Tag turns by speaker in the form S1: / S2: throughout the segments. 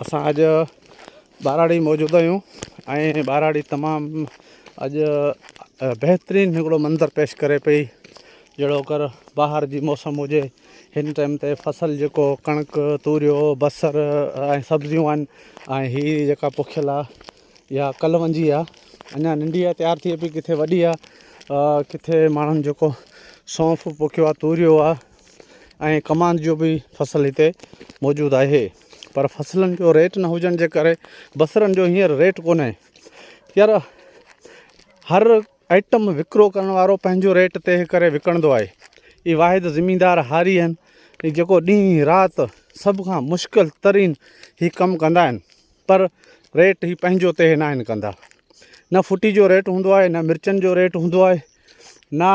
S1: اسان اڄ ٻهراڙي موجود آهيون ۽ ٻهراڙي تمام اڄ بهترين هڪڙو منظر پيش ڪري پئي جهڙو ڪر بهار جي موسم هجي هن ٽائيم تي فصل جيڪو ڪڻڪ توريو بصر ۽ سبزيون آهن ۽ هي جيڪا پوکيل آهي اها ڪلونجي آهي اڃا ننڍي آهي تيار ٿئي پئي ڪٿي وڏي آهي ڪٿي ماڻهن جيڪو سونف پوکيو آهي توريو آهي ۽ ڪماند جو به فصل هتي موجود آهي پر فصلن جو ريٽ نه هجڻ جي ڪري بصرن جو هينئر ريٽ ڪونهي يار هر آئٽم وڪرو ڪرڻ وارو پنهنجو ريٽ طئي ڪري وڪڻندو آهي هي واحد زميندار هاري آهن جيڪو ڏينهن رات سڀ کان مشڪل ترين هي ڪم ڪندا آهن پر ريٽ هي پنهنجو طئي نه آهن ڪندا نه ڦٽي جو ريٽ هوندو آهي نه مرچن جو ريٽ هوندو آهي نه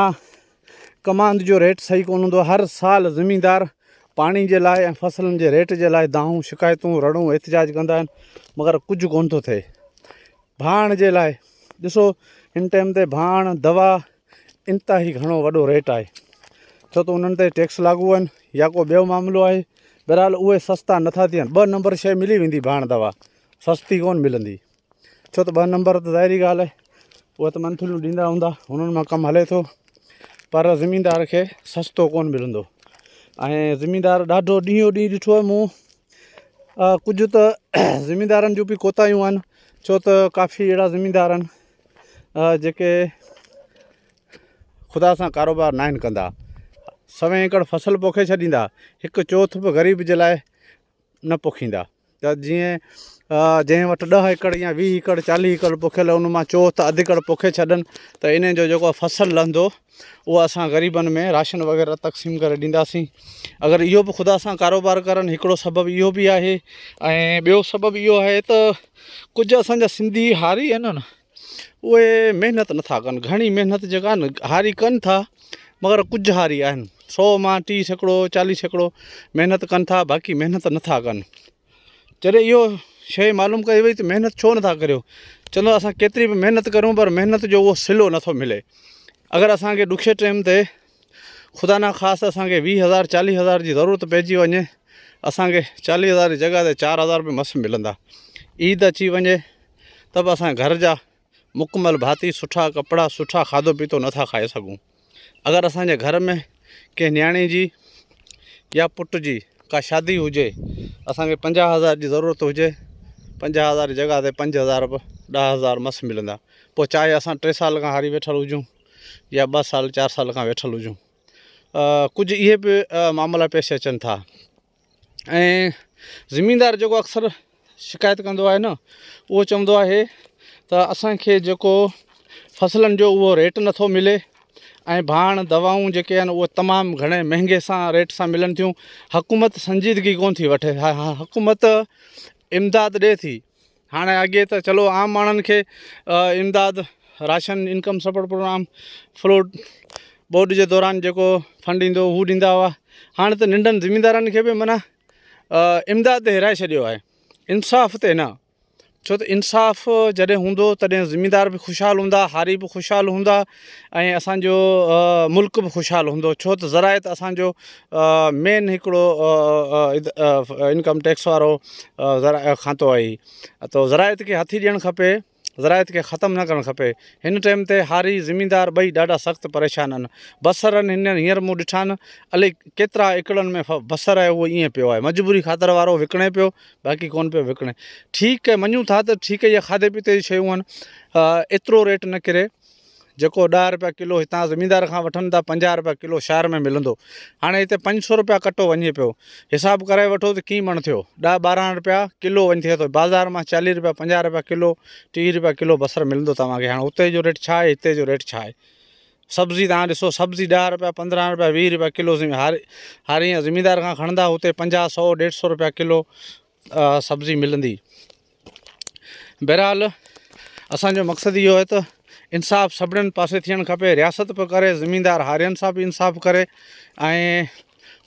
S1: ڪماند جو ريٽ صحيح ڪونه هوندو آهي هر سال زميندار پاڻي جي لاء ۽ فصلن جي ريٽ جي لاء دانهون شڪايتون رڙون احتجاج ڪندا آهن مگر ڪجهه ڪونه ٿو ٿئي ڀاڻ جي لاء ڏسو هن ٽائيم تي ڀاڻ دوا انتهائي گهڻو وڏو ريٽ آهي ڇو ته انهن تي ٽيڪس لاڳو آهن يا ڪو ٻيو معاملو آهي بهرحال اهي سستا نٿا ٿين ٻه نمبر شيء ملي ويندي ڀاڻ دوا سستي ڪونه ملندي ڇو ته ٻه نمبر ته ظاهري ڳالهه آهي اهي ته منٿليون ڏيندا هوندا هنن مان ڪم هلي ٿو پر زميندار کي سستو ڪونه ملندو ۽ زميندار ڏاڍو ڏينهون ڏينهن ڏٺو آهي مون ڪجهه ته زميندارن جون به ڪوتاهيون آهن ڇو ته ڪافي اهڙا زميندار آهن جيڪي خدا سان ڪاروبار ناهن ڪندا سوين ايڪڙ فصل پوکي ڇڏيندا هڪ چوٿ به غريب جي لاء نه پوکيندا ته جيئن جنهن وٽ ڏهه ايڪڙ يا 20 ايڪڙ 40 ايڪڙ پوکيل ان مان چوٿ اڌ ايڪڙ پوکي ڇڏن ته انهن جو جيڪو فصل لهندو اهو اسان غريبن ۾ راشن وغيره تقسيم ڪري ڏينداسين اگر اهو به خدا سان ڪاروبار ڪرن هڪڙو سبب اهو به آهي ۽ ٻيو سبب اهو آهي ته ڪجهه اسانجا سنڌي هاري آهن نه اهي محنت نٿا ڪن گهڻي محنت جيڪا آهي نه هاري ڪن ٿا مگر ڪجهه هاري آهن سو مان 30% 40% محنت ڪن ٿا باقي محنت نٿا ڪن جڏهن اهو شيء معلوم ڪئي وئي ته محنت ڇو نٿا ڪريو چوندو اسان ڪيتري به محنت ڪريون پر محنت جو اهو صلو نٿو ملي اگر اسانکي ڏکي ٽيم تي خدا نه خاص اسانکي 20 هزار 40 هزار جي ضرورت پئجي وڃي اسانکي 40 هزار جي جڳهه تي 4000 به مس ملندا عيد اچي وڃي ته به اسان گهر جا مڪمل ڀاتي سٺا ڪپڙا سٺا کاڌو پيتو نٿا کائي سگهون اگر اسانجي گهر ۾ ڪنهن نياڻي جي يا پٽ جي ڪا شادي هجي اسانکي 50 هزار جي ضرورت هجي 50 هزار جي جڳهه تي 5000 به 10000 مس ملندا پوء چاهي اسان 3 سال کان هاري ويٺل هجون يا 2 سال 4 سال کان ويٺل هجون ڪجهه اهي به معاملا پيش اچن ٿا ۽ زميندار جيڪو اڪثر شڪايت ڪندو آهي نه اهو چوندو آهي ته اسانکي جيڪو فصلن جو اهو ريٽ نٿو ملي ۽ ڀاڻ دوائون جيڪي آهن اهي تمام گهڻي مهنگي سان ريٽ سان ملن ٿيون حڪومت سنجيدگي ڪونه ٿي وٺي حڪومت امداد ڏي ٿي هاڻي اڳي ته چلو عام ماڻهن کي امداد راشن انڪم سپورٽ پروگرام فلوڊ ٻوڏ جي دوران جيڪو فنڊ ايندو هو ڏيندا هئا هاڻي ته ننڍن زميندارن کي به معنيٰ امداد تي هيرائي ڇڏيو آهي انصاف تي نه ڇو ته انصاف جڏهن هوندو تڏهن زميندار به خوشحال هوندا هاري به خوشحال هوندا ۽ اسانجو ملڪ به خوشحال هوندو ڇو ته زراعت اسانجو مين هڪڙو انڪم ٽيڪس وارو کاتو آهي تو زراعت کي هٿي ڏيڻ کپي زراعت کي ختم نه ڪرڻ کپي هن ٽائيم تي هاري زميندار ٻئي ڏاڍا سخت پريشان آهن بصر آهن هن هينئر مون ڏٺا آهن الائي ڪيترا ايڪڙن ۾ بصر آهي اهو ائين پيو آهي مجبوري خاطر وارو وڪڻي پيو باقي ڪونه پيو وڪڻي ٺيڪ آهي مڃون ٿا ته ٺيڪ آهي کاڌي پيتي جون شيون آهن ايترو ريٽ نه ڪري جيڪو 10 رپيا ڪلو هتان زميندار کان وٺن ٿا 50 رپيا ڪلو شهر ۾ ملندو هاڻي هتي 500 رپيا ڪٽو وڃي پيو حساب ڪرائي وٺو ته ڪيئن مڻ ٿيو 10 12 رپيا ڪلو وڃي ٿئي ٿو بازار مان 40 رپيا 50 رپيا ڪلو 30 رپيا ڪلو بصر ملندو توهان کي هاڻي اتي جو ريٽ ڇا آهي هتي جو ريٽ ڇا آهي سبزي توهان ڏسو سبزي 10 رپيا 15 رپيا 20 رپيا ڪلو هاري هاري يا زميندار کان کڻندا هتي 50 100 150 رپيا ڪلو سبزي ملندي بهرحال اسانجو مقصد اهو آهي ته انصاف سڀنن پاسي ٿيڻ کپي رياست به ڪري زميندار هارين سان به انصاف ڪري ۽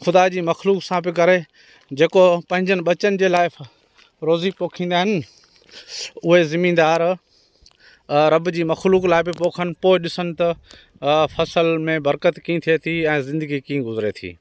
S1: خدا جي مخلوق سان به ڪري جيڪو پنهنجن ٻچن جي لاء روزي پوکيندا آهن اهي زميندار رب جي مخلوق لاء به پوکن پوء ڏسن ته فصل ۾ برڪت ڪيئن ٿئي ٿي ۽ زندگي ڪيئن گذري ٿي.